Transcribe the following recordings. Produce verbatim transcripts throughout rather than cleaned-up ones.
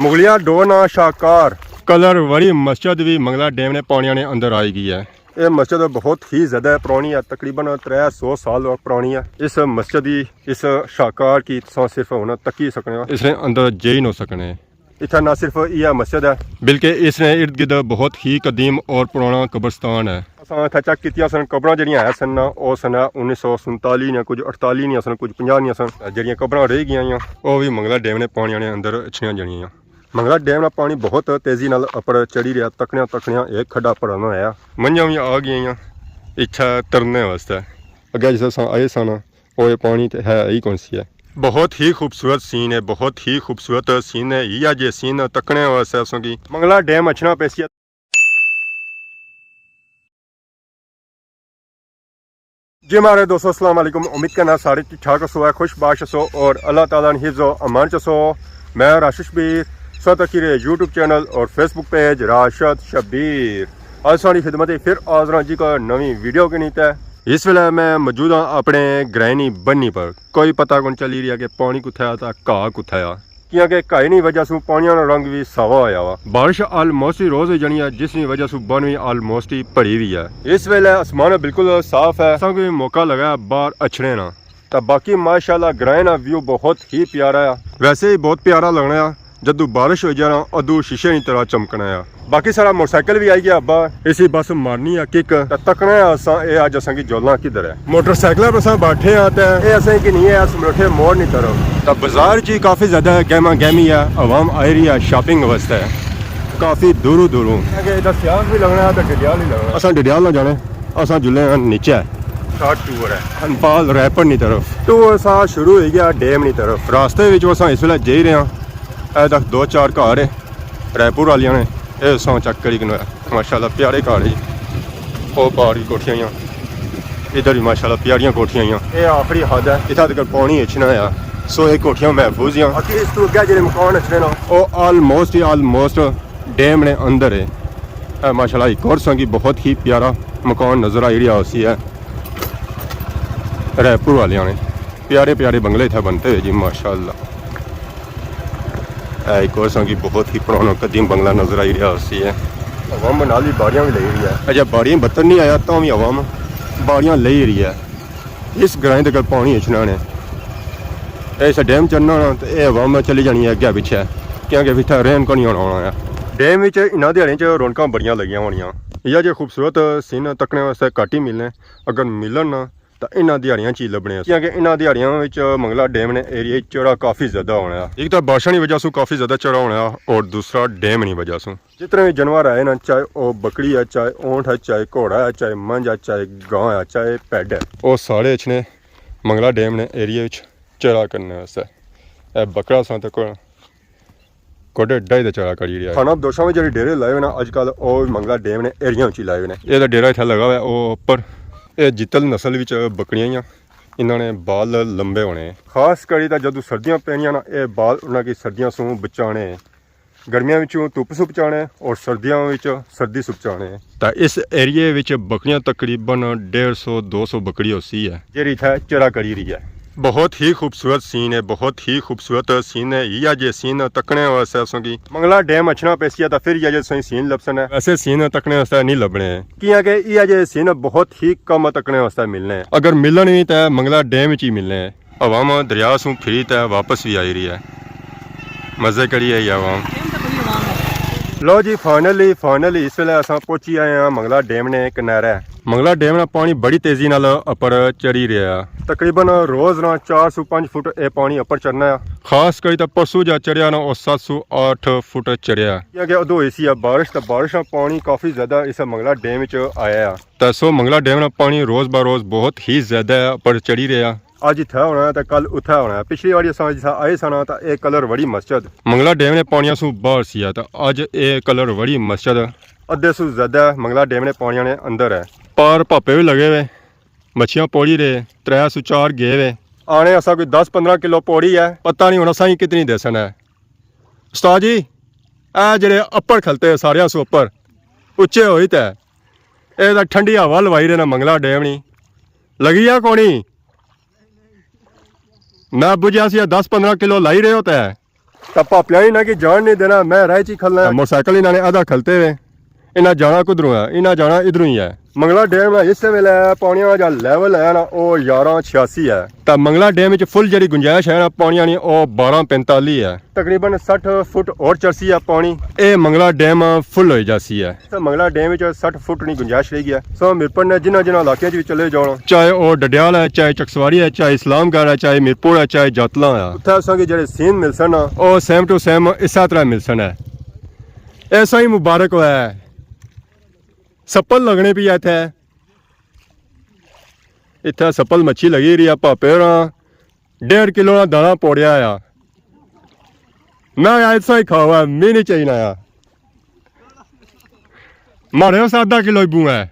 مغلیہ ڈور نا شاہکار۔ کلر والی مسجد بھی منگلا ڈیم نے پانیاں نے اندر آئی گئی ہے۔ یہ مسجد بہت ہی زیادہ پرانی ہے، تقریباً ترے سو سال پرانی ہے۔ اس مسجد دی، اس شاہکار کی تساں صرف ہن تکی سکنے ہو، اس نے اندر جائی نہ سکنے۔ اتھا نہ صرف یہ مسجد ہے، بلکہ اس نے ارد گرد بہت ہی قدیم اور پرانا قبرستان ہے۔ اساں اتھا چیک کیتیاں سن، قبراں جڑیاں ہے سن نا، او سن انیس سو سنتالی نیاں، کچھ اٹھتالی نیاں سن، کچھ پنجاہ نیاں سن۔ جڑیاں قبراں رہ گئیاں ہیاں، او بھی منگلا ڈیم نے پانیاں نے اندر اچھیاں جڑیاں ہیاں۔ منگلا ڈیم نا پانی بہت تیزی نال اپر چڑھی رہیا، تکنیاں تکنیاں ایک کھڈا بھرنا ہے۔ منجھاں بھی آ گئیاں ہیاں اتھا ترنے واسطے۔ اگے جس اساں آئے سن، او یہ پانی تے ہے ہی کون سی ہے۔ بہت ہی خوبصورت سین ہے، بہت ہی خوبصورت سین ہے۔ یہ جے سین تکنے واسطے اساں کی منگلا ڈیم اچھنا پیسی ہے۔ جی مہاڑے دوستو، السلام علیکم۔ امید کرنا سارے ٹھیک ٹھاک ہسو، خوش باش ہسو اور اللہ تعالیٰ نے حفظ و امان چ ہسو۔ میں راشد شبیر، سو تکی رہے یوٹیوب چینل اور فیس بک پیج راشد شبیر۔ اج ساڑی خدمت پھر حاضر ہاں جی کو نویں ویڈیو کے نیتے۔ اس ویلے میں موجود ہاں اپنے گرائیں نی بنی پر۔ کوئی پتہ کون چلی رہیا کہ پانی کتھے آ تے گھاہ کتھے آ، کیاں کہ گھاہ نی وجہ سوں پانیاں نا رنگ وی ساوا ہویا وا۔ بارش آلموسٹ ہی روز ہوئی جانی ہے، جس نی وجہ سوں بن وی آلموسٹ ہی بھری وی ہے۔ اس ویلے آسمان بالکل صاف ہے، اساں کو موقع لگا ہے باہر اچھنے نا۔ تے باقی ماشاءاللہ گرائیں نا ویو بہت ہی پیارا ہے۔ ویسے ہی بہت پیارا لگنا ہے جدوں بارش ہوئی جانا، ادوں شیشے نی طرح چمکنا ہے۔ باقی ساڑا موٹر سائیکل وی آئی گیا ابا، اسی بس مارنی ہے کک، تے تکنا ہے اساں اے اج اساں کی جولنا کدھر ہے۔ موٹر سائیکل پر اساں بیٹھے ہاں تے اے اساں کی نہیں ہے، اس مروٹھے موڑ نی طرف۔ تے بازار جی کافی زیادہ گہما گہمی ہے، عوام آئی رہی ہے شاپنگ واسطے کافی دوروں دوروں۔ کہ ادھر سیاگ وی لگنا ہے تے ڈڈیال وی لگنا ہے۔ اساں ڈڈیال نہ جانے، اساں جلے ہاں نیچے۔ شارٹ ٹور ہے۔ ہنپال ریپر نی طرف۔ ٹور اساں شروع ہوئی گیا ڈیم نی طرف۔ راستے وچ اساں اس ویلے جائی رہے ہاں۔ اے تک دو چار گھر ہے ریپور والیاں نے۔ اے اساں چیک کری کنو ہے۔ ماشاءاللہ پیارے گھر ہے جی۔ او باہر کی کوٹھیاں ہیاں۔ ادھر بھی ماشاءاللہ پیاریاں کوٹھیاں ہیاں۔ اے آخری حد ہے۔ اتھا تک پانی اچھنا ہے۔ سو اے کوٹھیاں محفوظ ہیاں۔ باقی اس تو اگے جڑے مکان اچھنے نا، او آلموسٹ ہی آلموسٹ ڈیم نے اندر ہے۔ اے ماشاءاللہ ایک اور سنگی بہت ہی پیارا مکان نظر آئی رہیا ہوسی ہے۔ رائے پور والیاں نے پیارے پیارے بنگلے اتھا بنتے ہوئے جی ماشاءاللہ۔ اے ایک اور سنگی بہت ہی پرانا قدیم بنگلہ نظر آئی رہیا ہوسی ہے۔ عوام نال ہی باڑیاں بھی لئی رہی ہے۔ اچھا باڑیاں بتر نہیں آیا تاں بھی عوام باڑیاں لئی رہی ہے۔ اس گرائیں دے کول پانی اچھنا نے۔ اے اسے ڈیم چڑھنا نا تے اے عوام چلی جانی ہے اگے پچھے، کیونکہ اتھا رین کو نہیں ہونا ہونا ہے۔ ڈیم وچ انہاں دیہاڑیاں چ رونقاں بڑیاں لگیاں ہونیاں۔ یہ جے خوبصورت سین تکنے واسطے گھٹ ہی ملنے، اگر ملن نا تاں انہاں دیہاڑیاں چ ہی لبنے۔ کیونکہ انہاں دیہاڑیاں وچ منگلا ڈیم نے ایریے چڑا کافی زیادہ ہونا ہے۔ ایک تاں بارشاں نی وجہ سوں کافی زیادہ چڑا ہونا ہے اور دوسرا ڈیم نی وجہ سوں۔ جتنے بھی جانور آئے نا، چاہے او بکری ہے، چاہے اونٹ ہے، چاہے گھوڑا ہے، چاہے منجھ ہے، چاہے گاں ہے، چاہے پیڈ ہے، او سارے اچھنے منگلا ڈیم نے ایریے وچ چرا کرنے واسطے۔ اے بکرا ساں تک کوڈے ڈائی تے چرا کری رہیا ہے۔ خانہ بدوشاں وچ جڑے ڈیرے لائے ہوئے نا اج کل، او منگلا ڈیم نے ایریے وچ ہی لائے ہوئے نے۔ اے تے ڈیرا اتھا لگا ہوا ہے، او اپر اے جتل نسل وچ بکریاں ہیاں، انہاں نے بال لمبے ہونے۔ خاص کری تاں جدوں سردیاں پینیاں نا، اے بال انہاں کی سردیاں سوں بچانے۔ گرمیاں وچوں دھپ سوں بچانے اور سردیاں وچ سردی سوں بچانے۔ تاں اس ایریے وچ بکریاں تقریباً ڈیڑھ سو دو سو بکری ہوسی ہے۔ جیڑی اتھے چرا کری رہی ہے۔ بہت ہی خوبصورت سین ہے، بہت ہی خوبصورت سین ہے۔ یہ جے سین تکنے واسطے اساں کی منگلا ڈیم اچھنا پیسی ہے تاں پھر یہ جے سین لبسن ہے۔ ایسے سین تکنے واسطے نہیں لبنے، کیاں کہ یہ جے سین بہت ہی کم تکنے واسطے ملنے۔ اگر ملن بھی تاں منگلا ڈیم وچ ہی ملنے۔ عوام دریا سوں پھری تے واپس بھی آئی رہی ہے۔ مزے کری آئی عوام۔ لو جی، فائنلی، فائنلی اس ویلے اساں پہنچی آئے ہاں منگلا ڈیم نے کنارے۔ منگلا ڈیم نا پانی بڑی تیزی نال اپر چڑھی رہیا ہے۔ تقریباً روز نا چار سو پنج فٹ اے پانی اپر چڑھنا ہے۔ خاص کری تے پرسوں جا چڑھیا نا، او ست سو اٹھ فٹ چڑھیا ہے۔ کیونکہ ادو ہوئی سی بارش، تے بارش نا پانی کافی زیادہ اس منگلا ڈیم وچ آیا ہے۔ تے سو منگلا ڈیم نا پانی روز بہ روز بہت ہی زیادہ اپر چڑھی رہیا۔ اج اتھا ہونا ہے تے کل اتھا ہونا ہے۔ پچھلی واری اساں جسا آئے ساں نا تاں اے کلر وڑی مسجد۔ منگلا ڈیم نے پانیاں سوں باہر سی ہے تاں اج اے کلر وڑی مسجد۔ ادھے سوں زیادہ منگلا ڈیم نے پانیاں نے اندر ہے۔ پار پاپے بھی لگے ہوئے، مچھیاں پوڑی رہے، ترے سو چار گئے ہوئے۔ آنے اساں کوئی دس پندرہ کلو پوڑی ہے، پتہ نہیں ہن اساں کی کتنی دیسن ہے۔ استاد جی، اے جڑے اپر کھلتے ساریاں سوں اپر، اچے ہوئی تے، اے تاں ٹھنڈی ہوا لوائی رہے نا منگلا ڈیم نی۔ لگی ہے کونی؟ میں بجھیا سی دس پندرہ کلو لائی رہے ہوتے۔ تاں پاپیاں انہاں کی جان نہیں دینا، میں راہ چ ہی کھلنا ہے۔ موٹر سائیکل انہاں نے آدھا کھلتے ہوئے، انہاں جانا کدھروں ہے؟ انہاں جانا ادھروں ہی ہے۔ منگلا ڈیم نا اس ویلے پانیاں نا جا لیول ہے نا، او یاراں چھیاسی ہے۔ تاں منگلا ڈیم وچ فل جیڑھی گنجائش ہے نا پانیاں نی، او بارہ پینتالی ہے۔ تقریباً سٹھ فٹ ہور چڑھسی ہے پانی، اے منگلا ڈیم فل ہوئی جاسی ہے۔ تے منگلا ڈیم وچ سٹھ فٹ نی گنجائش رہی گئی ہے۔ سو میرپور نے جنہاں جنہاں علاقیاں چ وی چلے جاؤ، چاہے او ڈڈیال ہے، چاہے چکسواری ہے، چاہے میرپور ہے، چاہے جاتلاں ہے، اتھے اساں کی جیڑھے سین ملسن نا، او سیم ٹو سیم اسے طرح ملسن ہے۔ ایسا ہی مبارک ہویا ہے۔ سپل لگنے پی اتھے۔ اتھے سپل مچھی لگی رہی ہے، پاپے ہوراں ڈیڑھ کلو نا دانا پوڑیا آیا۔ میں آیا اتھا ہی کھاؤ ہے، میں نہیں چاہیے آیا۔ مارے اس آدھا کلو ہی بوں ہے۔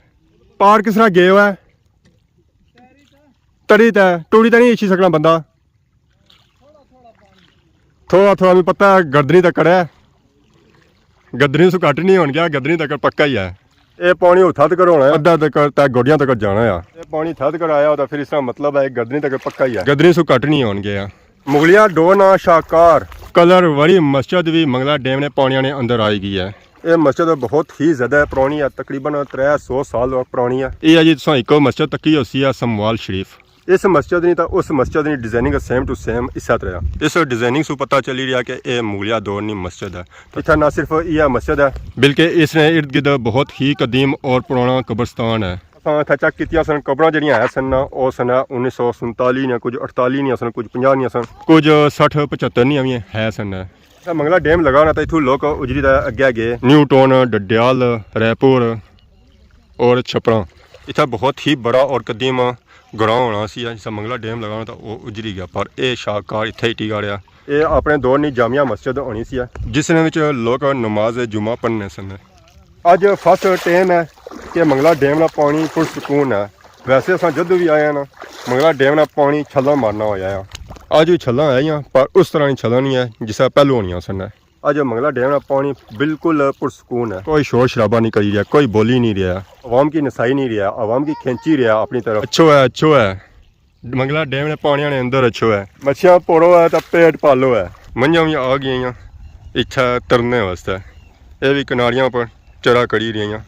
پار کس طرح گئے ہوئے؟ تری تے، ٹوڑی تے نہیں اچھی سکنا بندہ۔ تھوڑا تھوڑا میں پتہ ہے گردنی تک ہے۔ گردنی سو گھٹ نہیں ہون گیا، گردنی تک پکا ہی ہے۔ اے پانی اتھا تک ہونا ہے۔ ادھا تک تے گوڈیاں تک جانا ہے۔ اے پانی اتھا تک آیا ہوتا پھر اس طرح مطلب ہے گردنی تک پکا ہی ہے۔ گردنی سو گھٹ نہیں ہون گیا۔ مغلیہ ڈور نا شاہکار۔ کلر والی مسجد بھی منگلا ڈیم نے پانیاں نے اندر آئی گئی ہے۔ اے مسجد بہت ہی زیادہ پرانی ہے، تقریباً ترے سو سال پرانی ہے۔ اے ہے جی تساں ایک مسجد تکی ہوسی ہے سموال شریف۔ اس مسجد نی تاں اس مسجد نی ڈیزائننگ سیم ٹو سیم اسے طرح۔ اس ڈیزائننگ سو پتہ چلی رہیا کہ اے مغلیہ دور نی مسجد ہے۔ اتھا نہ صرف یہ مسجد ہے، بلکہ اس نے ارد گرد بہت ہی قدیم اور پرانا قبرستان ہے۔ اساں اتھا چیک کیتیاں سن، قبراں جڑیاں ہے سن نا، او سن انیس سو سنتالی نیاں، کچھ اٹھتالی نیاں سن، کچھ پنجاہ نیاں سن، کچھ سٹھ پچھتر نیاں وی ہے سن۔ تے منگلا ڈیم لگا نا، تے اتھوں لوک اجری تے اگے گئے۔ نیو ٹاؤن، ڈڈیال، رائے پور اور چھپراں۔ اتھا بہت ہی بڑا اور قدیم گراں ہونا سی، جسا منگلا ڈیم لگا نا، تے او اجری گیا، پر اے شاہکار اتھے ہی ٹکا رہیا۔ اے اپنے دور نی جامع مسجد ہونی سی، جس نے وچ لوک نماز جمعہ پڑھنے سن۔ اج فرسٹ ٹائم ہے کہ منگلا ڈیم نا پانی پرسکون ہے۔ ویسے اساں جدوں وی آئے ہاں نا، منگلا ڈیم نا پانی چھلاں مارنا ہویا ہے۔ اج وی چھلاں ہے ہیاں، پر اس طرح نی چھلاں نہیں ہے جس طرح پہلو ہونیاں سن۔ اج منگلا ڈیم نا پانی بالکل پرسکون ہے۔ کوئی شور شرابہ نہیں کری رہیا، کوئی بولی نہیں رہیا۔ عوام کی نسائی نہیں رہیا، عوام کی کھینچی رہیا اپنی طرف۔ اچھو ہے، اچھو ہے۔ منگلا ڈیم نے پانیاں نے اندر اچھو ہے۔ مچھیاں پوڑو ہے تے پیٹ پالو ہے۔ منجھاں وی آ گئیاں اتھا ترنے واسطے۔ اے وی کناریاں پر چرا کری رہیاں،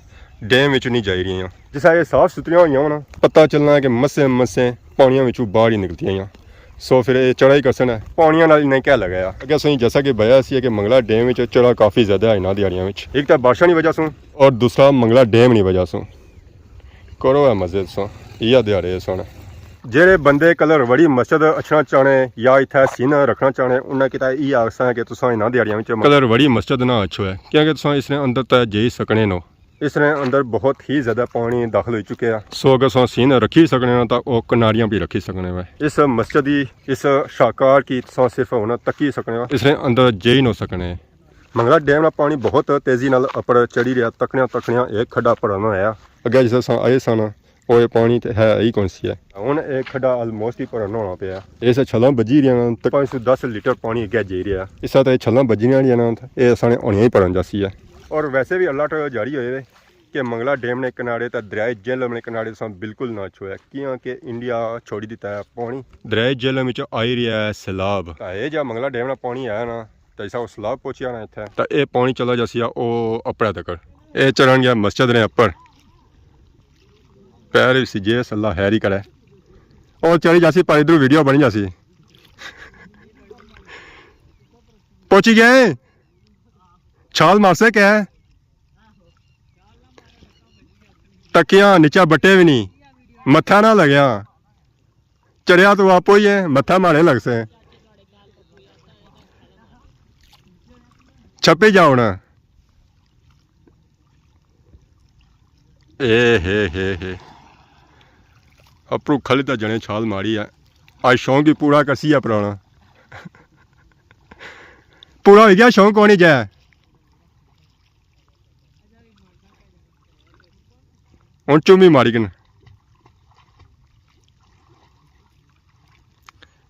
ڈیم وچ نہیں جائی رہیاں۔ جسا اے صاف ستھریاں ہوئیاں ہونا، پتہ چلنا ہے کہ مسے مسے پانیاں وچوں باہر ہی نکلتی آئیاں۔ سو پھر اے چڑھا ہی کرسن ہے۔ پانیاں نال انہیں کیا لگایا؟ اگے سوئی جیسا کہ بیا سی کہ منگلا ڈیم وچ چڑھا کافی زیادہ ہے انہاں دیہاڑیاں وچ۔ ایک تے بارشاں دی وجہ سوں، اور دوسرا منگلا ڈیم نی وجہ سوں۔ کرو ہے مسجد سوں، ایہا دیہاڑے سن۔ جیڑے بندے کلر وڑی مسجد اچھنا چاہنے یا اتھے سین رکھنا چاہنے، انہاں کیتا ایہا آکھساں کہ تساں انہاں دیہاڑیاں وچ کلر وڑی مسجد نہ اچھو ہے، کیونکہ تساں اس نے اندر تے جائی سکنے نو۔ اس نے اندر بہت ہی زیادہ پانی داخل ہوئی چکے ہیں۔ سو اگر تساں سین رکھی سکنے نو تاں او کناریاں بھی رکھی سکنے وے۔ اس مسجد دی، اس شاہکار کی تساں صرف ہن تکی سکنے ہو۔ اس نے اندر جائی نو سکنے۔ منگلا ڈیم نا پانی بہت تیزی نال اپر چڑھی رہیا، تکنیاں تکنیاں ایک کھڈا بھرنا ہویا۔ اگے جس اساں آئے سن، او اے پانی تے ہے ہی کون سی ہے۔ ہن اے کھڈا آلموسٹ ہی بھرنا ہونا پیا۔ اس چھلاں بجی رہیا نا، تک پانچ سو دس لیٹر پانی اگے جائی رہیا۔ اس طرح چھلاں بجنیاں رہیا نا، اے اساں نے ہونیاں ہی بھرن جاسی ہے۔ اور ویسے بھی الرٹ جاری ہوئے وے کہ منگلا ڈیم نے کنارے تے دریائے جہلم نے کنارے تساں بالکل نہ چھویا، کیاں کہ انڈیا چھوڑی دیتا ہے پانی۔ دریائے جہلم وچ آئی رہیا ہے سیلاب۔ تے اے جا منگلا ڈیم نا پانی آیا نا، تے اسا او سیلاب پہنچیا نا اتھے۔ تے اے پانی چلا جاسی آ او اپرے تک۔ اے چڑھن گیا مسجد نے اپر۔ پیر وی سجے، اللہ خیر ہی کرے۔ او چڑھی جاسی، پر ادھروں ویڈیو بنی جاسی۔ پہنچی گئے۔ چھال مارسے کیا ہے؟ تکیاں نیچا بٹے وی نہیں، متھا نہ لگیا۔ چڑھیا تو آپ ہی ہے، متھا مارے لگ سے۔ چھپی جاؤ نا۔ اے ہے ہے ہے۔ اپرو کھلی تا جنے چھال ماری ہے۔ آج شوق ہی پورا کسی ہے پرانا۔ پورا ہو گیا شوق کونی جائے۔ ہن چومی ماری کن۔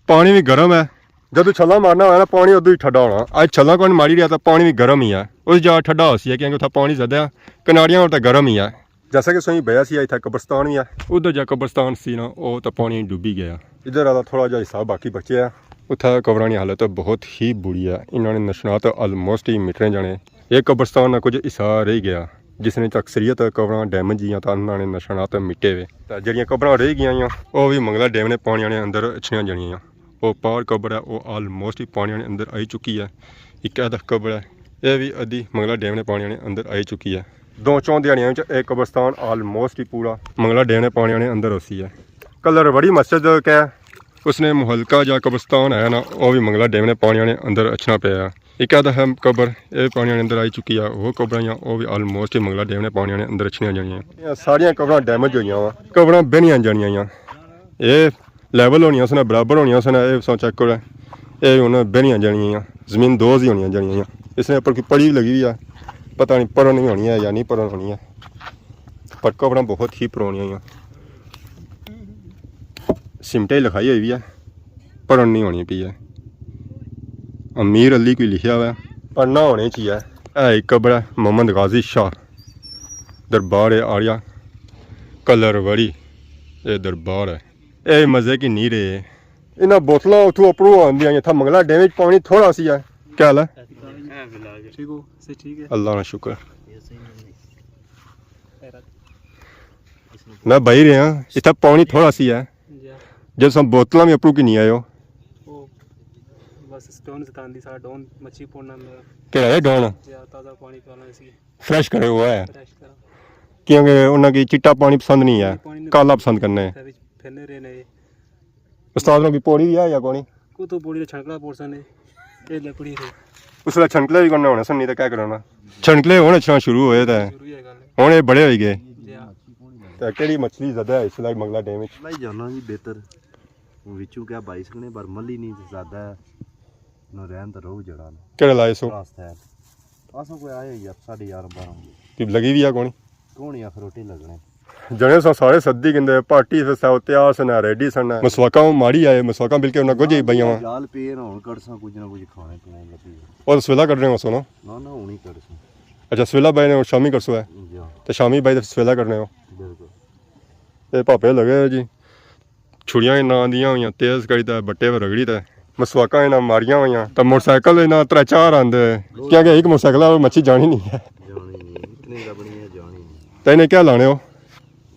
پانی بھی گرم ہے۔ جدوں چھلاں مارنا ہویا نا، پانی ادوں ہی ٹھڈا ہونا۔ اج چھلاں کون ماری رہیا تاں پانی بھی گرم ہی ہے۔ اس جگہ ٹھڈا ہوسی ہے کیونکہ اتھا پانی زیادہ ہے، کناریاں ہور تاں گرم ہی ہے۔ جیسا کہ سوئی بیا سی اتھا قبرستان بھی ہے۔ ادھر جا قبرستان سی نا، او تاں پانی ڈوبی گیا۔ ادھر آلا تھوڑا جہا حصہ باقی بچیا ہے۔ اتھا قبراں نی حالت بہت ہی بری ہے، انہاں نے نشانات آلموسٹ ہی مٹنے جانے۔ ایک قبرستان نا کچھ حصہ رہ گیا، جس نے اکثریت قبراں ڈیمیج ہیاں تاں انہاں نے نشانات مٹے ہوئے۔ تاں جڑیاں قبراں رہ گیاں ہیاں، او وی منگلا ڈیم نے پانیاں نے اندر اچھیاں جانیاں ہیاں۔ او پار قبر ہے، او آلموسٹ ہی پانیاں نے اندر آئی چکی ہے۔ ایک ادھ قبر ہے، اے وی ادھی منگلا ڈیم نے پانیاں نے اندر آئی چکی ہے۔ دو چون دیہاڑیاں وچ اے قبرستان آلموسٹ ہی پورا منگلا ڈیم نے پانیاں نے اندر ہوسی ہے۔ کلر بڑی مسجد کہ اس نے محلقہ جا قبرستان ہے نا، او وی منگلا ڈیم نے پانیاں نے اندر اچھنا پیا ہے۔ ایک ادھ ہے قبر، اے پانیاں نے اندر آئی چکی ہے، وہ قبراں یا او وی آلموسٹ ہی منگلا ڈیم نے پانیاں نے اندر اچھنیاں جانیاں۔ اے ساریاں قبراں ڈیمیج ہوئیاں وا، قبراں بہنیاں جانیاں یا۔ اے لیول ہونیاں سن، برابر ہونیاں سن، اے تساں چیک کرو، اے ہن بہنیاں جانیاں یا، زمین دوز ہی ہونیاں جانیاں یا۔ اس نے اوپر کوئی پڑی وی لگی ہوئی ہے، پتہ نہیں پرن نہیں ہونی ہے یا نہیں پرن ہونی ہے، پر قبراں بہت ہی پرانیاں یا۔ سمٹے لکھائی ہوئی وی ہے، پرن نہیں ہونی پی ہے۔ امیر علی کوئی لکھیا ہوا ہے، پڑھنا ہونے چاہیے۔ اے ایک قبر ہے محمد غازی شاہ، دربار ہے آریا، کلر وڑی، اے دربار ہے۔ اے مزے کی نہیں رہے۔ انہاں بوتلاں اتھوں اپروں آندیاں، اتھا منگلا ڈیم وچ پانی تھوڑا سی ہے۔ کیا حال ہے؟ ٹھیک ہو؟ صحت ٹھیک ہے؟ اللہ کا شکر۔ میں بھائی رہا، اتھا پانی تھوڑا سی ہے۔ جی ہاں۔ جب سم بوتلاں بھی اپروں کی نہیں آئے ہو۔ وہ بس ڈون ستاندی سا، ڈون مچھی پوڑنا میں۔ کہڑا ہے ڈون؟ جی ہاں، تازہ پانی پلانا سی۔ فریش کرے ہوا ہے۔ فریش کرا۔ کیونکہ انہاں کی چٹا پانی پسند نہیں ہے، پانی نہیں۔ کالا پسند کرنے۔ پھرنے رہنے۔ استاد نوں کی پوڑی وی ہے یا کونی؟ کو تو پوڑی تے چھنکلا پوڑسن نے، اے لکڑی تے۔ اس ویلے چھنکلے وی کونے ہونے سن، نہیں تے کیا کرانا؟ چھنکلے ہن اچھنا شروع ہوئے تے شروع ہی ہے گل۔ ہن اے بڑے ہوئی گئے۔ جی ہاں۔ تے کیڑی مچھلی زیادہ ہے اس ویلے منگلا ڈیم وچ؟ لائی جانا جی بہتر۔ ہن وچوں کیا بائی سکنے، پر ملی نہیں زیادہ ہے۔ نہ رہن تے رہو جڑا نا۔ کیڑے لائے سو؟ راست ہے۔ اساں کوئی آئے یار، ساڑھے یارہ بارہ بجے۔ تے لگی وی ہے کونی؟ کون ہی اخروٹے لگنے۔ جنے سا سارے سدی گندے، پارٹی سے سا، تیار سن، ریڈی سن۔ مسواکاں ماڑی آئے، مسواکاں بلکہ انہاں گوجے ہی بئیاں واں۔ جال پے نہ ہن، کڑساں کچھ نہ کچھ کھانے پینے لبھی۔ اور سویلا کڈنے ہو سو نا؟ نہ، نہ، ہن ہی کڑساں۔ اچھا، سویلا بئے نے، شامی کڑسو ہے؟ جی ہاں۔ تے شامی بئے تے سویلا کڈنے ہو؟ بالکل۔ اے پاپے لگے ہوئے جی۔ چھڑیاں نہ آندیاں ہویاں، تیز کری تے بٹے پر رگڑی تے مسواکاں انہاں ماریاں ہویاں۔ تے موٹر سائیکل انہاں ترے چار آندے، کیونکہ ایک موٹر سائیکل آلا مچھی جانی نہیں ہے۔ جانی نہیں، اتنی لبنی ہے، جانی نہیں۔ تے انہیں کیا لانے ہو؟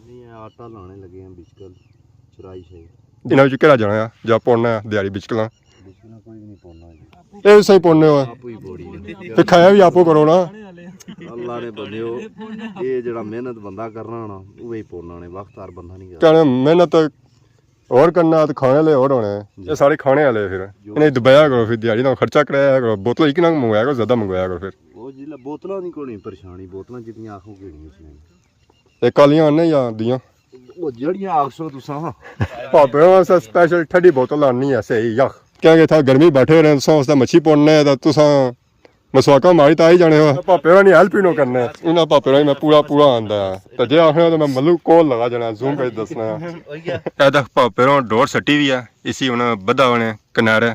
نہیں، آٹا لانے لگے ہیں، بچکل، چرائی شائی۔ انہاں وچ کیڑا جانا ہے جا پوڑنا ہے دیہاڑی بچکلاں؟ بچکلاں کوئی بھی نہیں پوڑنا جی۔ اے صحیح پوڑنے ہو۔ آپ ہی پوڑی ہے۔ تے کھایا بھی آپو کرو نا۔ اللہ نے بندے ہو، اے جڑا محنت بندہ کرنا نا، وہی پوڑنا نے، وقت ہر بندہ نہیں کرنا۔ کہنا محنت اور کرنا تے کھانے لے اور ہونے۔ جی۔ اے سارے کھانے والے پھر۔ جو انہیں دبایا کرو، پھر دیہاڑی نا خرچہ کرایا کرو، بوتل ایک نہ منگوایا کرو، زیادہ منگوایا کرو پھر۔ وہ جی بوتلاں نہیں کونی پریشانی، بوتلاں جتنیاں آخو کہنی اس نے۔ اے کالیاں آنے یا دیاں؟ وہ جڑیاں آخسو تساں۔ پاپے واسطے سپیشل ٹھڈی بوتل آنی ہے صحیح یخ۔ کیا کہ تھا گرمی بیٹھے رہے تساں، اس دا مچھی پوڑنے تے تساں مسواکاں ماری تے آئی جانے ہو۔ پاپے ہوراں نی ہیلپ ہی نو کرنے۔ انہاں پاپے ہوراں نی میں پورا پورا آندا ہے۔ تے جے آخنا تے میں ملو کول لگا جانا، زوم کری دسنا۔ اے دیکھ پاپے ہوراں ڈور سٹی وی ہے، اسی انہاں بدھا ہونے کنارے۔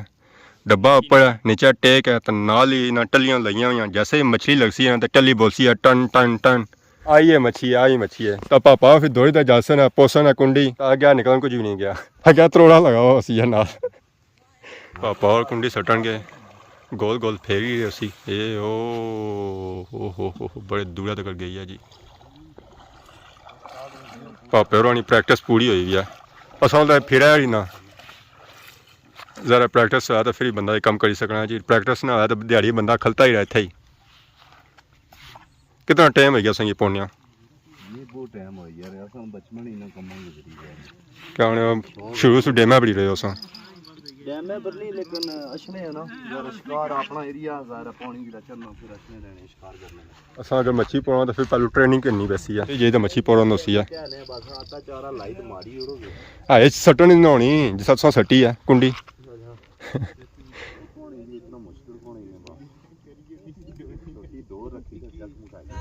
ڈبہ اپر ہے، نیچے ٹیک ہے، تے نال ہی انہاں ٹلیاں لگیاں ہویاں۔ جیسے ہی مچھلی لگسی ہے تے ٹلی بولسی ہے، ٹن ٹن ٹن۔ آئی ہے مچھی، آئی مچھی ہے۔ تے پاپا پھر دوڑی تے جاسن ہے، پوسن ہے کنڈی۔ اگے نکلن کچھ بھی نہیں گیا۔ اگے تروڑا لگا ہوا سی ہے نال۔ پاپا اور کنڈی سٹن گئے، گول گول پھیری رہی سی۔ اے او، او ہو ہو ہو، بڑے دورے تک گئی ہے جی۔ پاپے ہوراں نی پریکٹس پوری ہوئی ہوئی ہے۔ اساں تے پھرا ہی نہ۔ ذرا پریکٹس ہویا تے پھر ہی بندہ اے کم کری سکنا جی۔ پریکٹس نہ ہویا تے دیہاڑی بندہ کھلتا ہی رہے اتھے ہی۔ کتنا ٹائم ہوئی گیا اساں کی پونیاں؟ یہ بہت ٹائم ہوئی یار، اساں بچپن ہی انہاں کماں گزری گیا۔ کیا ہن شروع سے ڈیمے بڑی رہے ہو ساں؟ ڈیمے پر نہیں، لیکن اچھنے ہے نا، یار شکار اپنا ایریا ظاہر ہے، پانی کی چڑھنا، پھر اچھنے رہنے شکار کرنے۔ اساں اگر مچھی پونا تو پھر پہلو ٹریننگ کرنی پیسی ہے۔ یہ تو مچھی پونا ہوسی ہے۔ کیا نے بس آٹا چارا لائٹ ماری اڑو گے۔ ہاں، یہ سٹن ہی نہ ہونی، جس طرح سٹی ہے کنڈی۔ اچھا۔ کون ہے جی، اتنا مشکل کون ہے یہ بات؟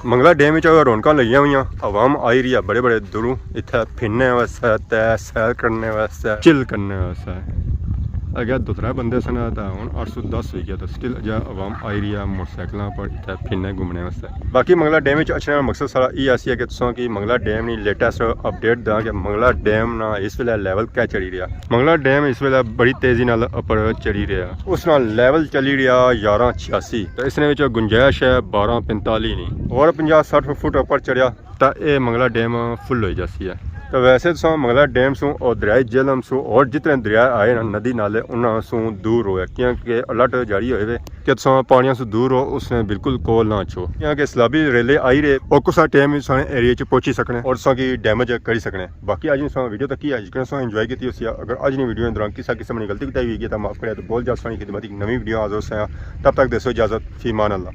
منگلا ڈیم وچ رونقاں لگیاں ہویاں، عوام آئی رہی ہے بڑے بڑے دوروں اتھے پھرنے واسطے تے سیر کرنے واسطے، چل کرنے واسطے۔ اگے دو ترے بندے سن، تاں ہن اٹھ سو دس ہوئی گیا، تاں سٹل اجے عوام آئی رہی ہے موٹر سائیکلاں پر اتھے پھرنے گھومنے واسطے۔ باقی منگلا ڈیم وچ اچھنے نا مقصد ساڑا ایہہ سی کہ تساں کی منگلا ڈیم نی لیٹسٹ اپڈیٹ داں کہ منگلا ڈیم نا اس ویلے لیول کیا چڑھی رہیا۔ منگلا ڈیم اس ویلے بڑی تیزی نال اپر چڑھی رہیا، اس نال لیول چلی رہیا یاراں چھیاسی، تے اس نے وچ گنجائش ہے بارہ پنتالی نی، اور پنجاہ سٹھ فٹ اپر چڑھیا تاں اے منگلا ڈیم فل ہوئی جاسی ہے۔ تاں ویسے تساں منگلا ڈیم سوں اور دریائے جہلم سوں اور جتنے دریا آئے نا ندی نالے، انہاں سوں دور رہو، کیونکہ الرٹ جاری ہوئے وے کہ تساں پانیاں سوں دور رہو، اس نے بالکل کول نہ اچھو، کیونکہ سیلابی ریلے آئی رہے، او کسا ٹائم ساڑے ایریے چ پہنچی سکنے اور تساں کی ڈیمیج کری سکنے۔ باقی اج نی ساں ویڈیو تکی ہے، یقیناً تساں انجوائے کیتی ہوسی۔ اگر اج نی ویڈیو دوران کسا قسم نی غلطی کوتاہی ہوئی گئی تاں معاف کرے، تاں بہت جلد ساڑی خدمت نوی ویڈیو حاضر ہوساں۔ تب تک دیسو اجازت، فی امان اللہ۔